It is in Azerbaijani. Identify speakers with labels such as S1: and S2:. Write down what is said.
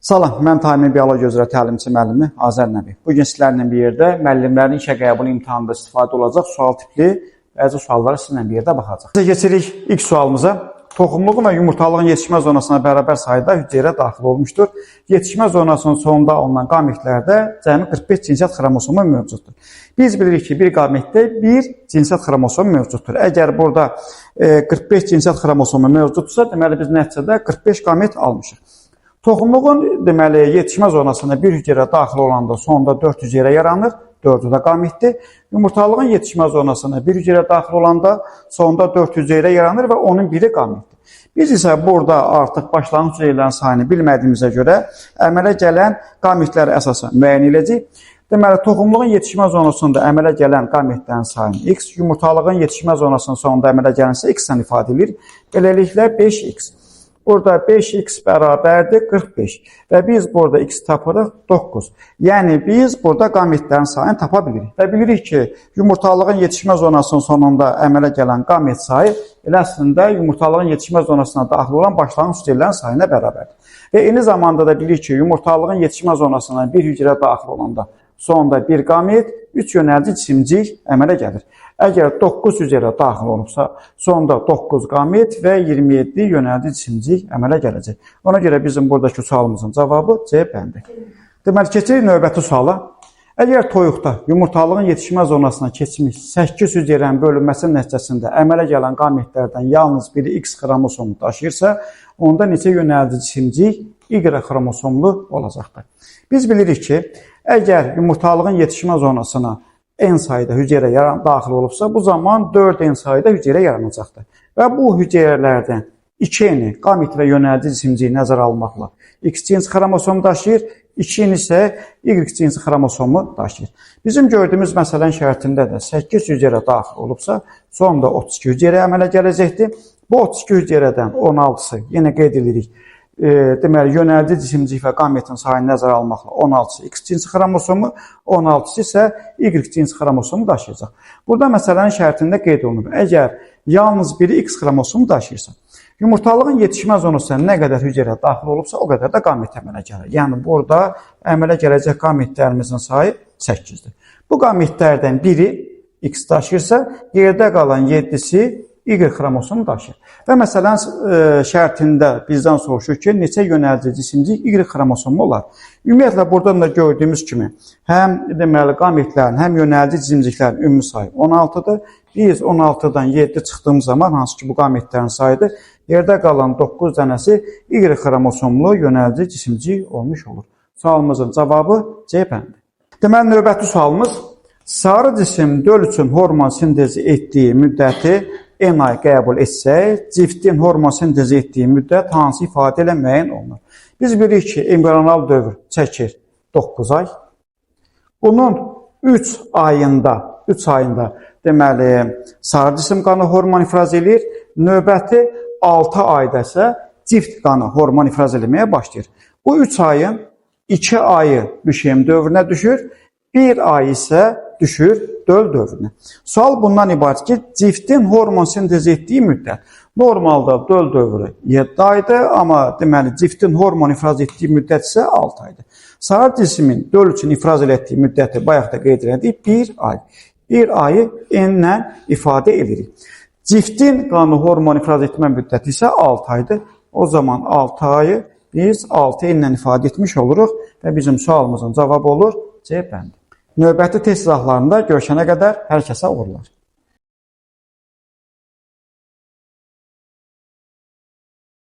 S1: Salam, mən Taymin Biologiya üzrə təlimçi müəllimi Azər Nəbi. Bu gün sizlərlə bir yerdə müəllimlərin işə qəbulu imtahanında istifadə olacaq sual tipli bəzi suallara sizinlə bir yerdə baxacaq. Keçirik ilk sualımıza. Toxumluğun və yumurtalığın yetişmə zonasına bərabər sayda hüceyrə daxil olmuşdur. Yetişmə zonasının sonunda alınan qametlərdə cəmi 45 cinsiyyət xromosomu mövcuddur. Biz bilirik ki, bir qametdə bir cinsiyyət xromosomu mövcuddur. Əgər burada 45 cinsiyyət xromosomu mövcuddursa, deməli biz nəticədə 45 qamet almışıq. Toxumluğun deməli yetişmə zonasına bir hüceyrə daxil olanda sonda 4 hüceyrə yaranır, 4-ü də qametdir. Yumurtalığın yetişmə zonasına bir hüceyrə daxil olanda sonda 4 hüceyrə yaranır və onun biri qametdir. Biz isə burada artıq başlanğıc hüceyrələrin sayını bilmədiyimizə görə əmələ gələn qametləri əsasən müəyyən edəcəyik. Deməli, toxumluğun yetişmə zonasında əmələ gələn qametlərin sayını x, yumurtalığın yetişmə zonasının sonunda əmələ gələn isə x-lə ifadə edilir. Beləliklə 5x. Burada 5x bərabərdir 45 və biz burada x tapırıq 9. Yəni biz burada qametlərin sayını tapa bilirik. Və bilirik ki, yumurtalığın yetişmə zonasının sonunda əmələ gələn qamet sayı elə əslində yumurtalığın yetişmə zonasına daxil olan başlanğıc hüceyrələrin sayına bərabərdir. Və eyni zamanda da bilirik ki, yumurtalığın yetişmə zonasına bir hüceyrə daxil olanda sonda bir qamet, 3 yönəlici cisimcik əmələ gəlir. Əgər 9 hüceyrə daxil olubsa, sonda 9 qamet və 27 yönəlici cisimcik əmələ gələcək. Ona görə bizim buradakı sualımızın cavabı C bəndi. Deməli, keçirik növbəti suala. Əgər toyuqda yumurtalığın yetişmə zonasına keçmiş 8 hüceyrənin bölünməsi nəticəsində əmələ gələn qametlərdən yalnız biri X xromosomu daşıyırsa, onda neçə yönəlici cisimcik Y xromosomlu olacaqdır. Biz bilirik ki, əgər yumurtalığın yetişmə zonasına N sayda hüceyrə daxil olubsa, bu zaman 4 N sayda hüceyrə yaranacaqdır. Və bu hüceyrələrdən 2 N-i qamet və yönəlici cisimciyi nəzərə almaqla X cins xromosomu daşıyır, 2 N isə Y cinsi xromosomu daşıyır. Bizim gördüyümüz məsələnin şərtində də 8 hüceyrə daxil olubsa, sonda 32 hüceyrə əmələ gələcəkdir. Bu 32 hüceyrədən 16-sı yenə qeyd edirik. Deməli, yönəlici cisimcik və qametin sayını nəzərə almaqla 16-sı X cinsi xromosomu, 16-sı isə Y cinsi xromosomu daşıyacaq. Burada məsələnin şərtində qeyd olunub. Əgər yalnız biri X xromosomu daşıyırsa, yumurtalığın yetişmə zonasına nə qədər hüceyrə daxil olubsa, o qədər də qamet əmələ gəlir. Yəni, burada əmələ gələcək qametlərimizin sayı 8-dir. Bu qametlərdən biri X daşıyırsa, yerdə qalan 7-si Y xromosomu daşıyır. Və məsələnin şərtində bizdən soruşur ki, neçə yönəlici cisimcik Y xromosomu olar? Ümumiyyətlə, buradan da gördüyümüz kimi, həm deməli, qametlərin, həm yönəlici cisimciklərin ümumi sayı 16-dır. Biz 16-dan 7 çıxdığımız zaman, hansı ki bu qametlərin sayıdır, yerdə qalan 9 dənəsi Y xromosomlu yönəlici cisimcik olmuş olur. Sualımızın cavabı C bəndi. Deməli, növbəti sualımız, sarı cisim döl üçün hormon sintezi etdiyi müddəti N ay qəbul etsək, ciftin hormon sintezi etdiyi müddət hansı ifadə ilə müəyyən olunur? Biz bilirik ki, embrional dövr çəkir 9 ay. Bunun 3 ayında deməli, sarı cisim qanı hormon ifraz eləyir. Növbəti 6 ayda isə cift qanı hormon ifraz eləməyə başlayır. Bu 3 ayın 2 ayı düşəm dövrünə düşür, 1 ay isə düşür döl dövrünə. Sual bundan ibarət ki, ciftin hormon sintezi etdiyi müddət. Normalda döl dövrü 7 aydır, amma deməli ciftin hormon ifraz etdiyi müddət isə 6 aydır. Sarı cismin döl üçün ifraz etdiyi müddəti bayaq da qeyd elədik, 1 ay. 1 ayı N-lə ifadə edirik. Ciftin qanı hormon ifraz etmə müddəti isə 6 aydır. O zaman 6 ayı biz 6 N-lə ifadə etmiş oluruq və bizim sualımızın cavabı olur C bəndi. Növbəti test izahlarında görüşənə qədər hər kəsə uğurlar.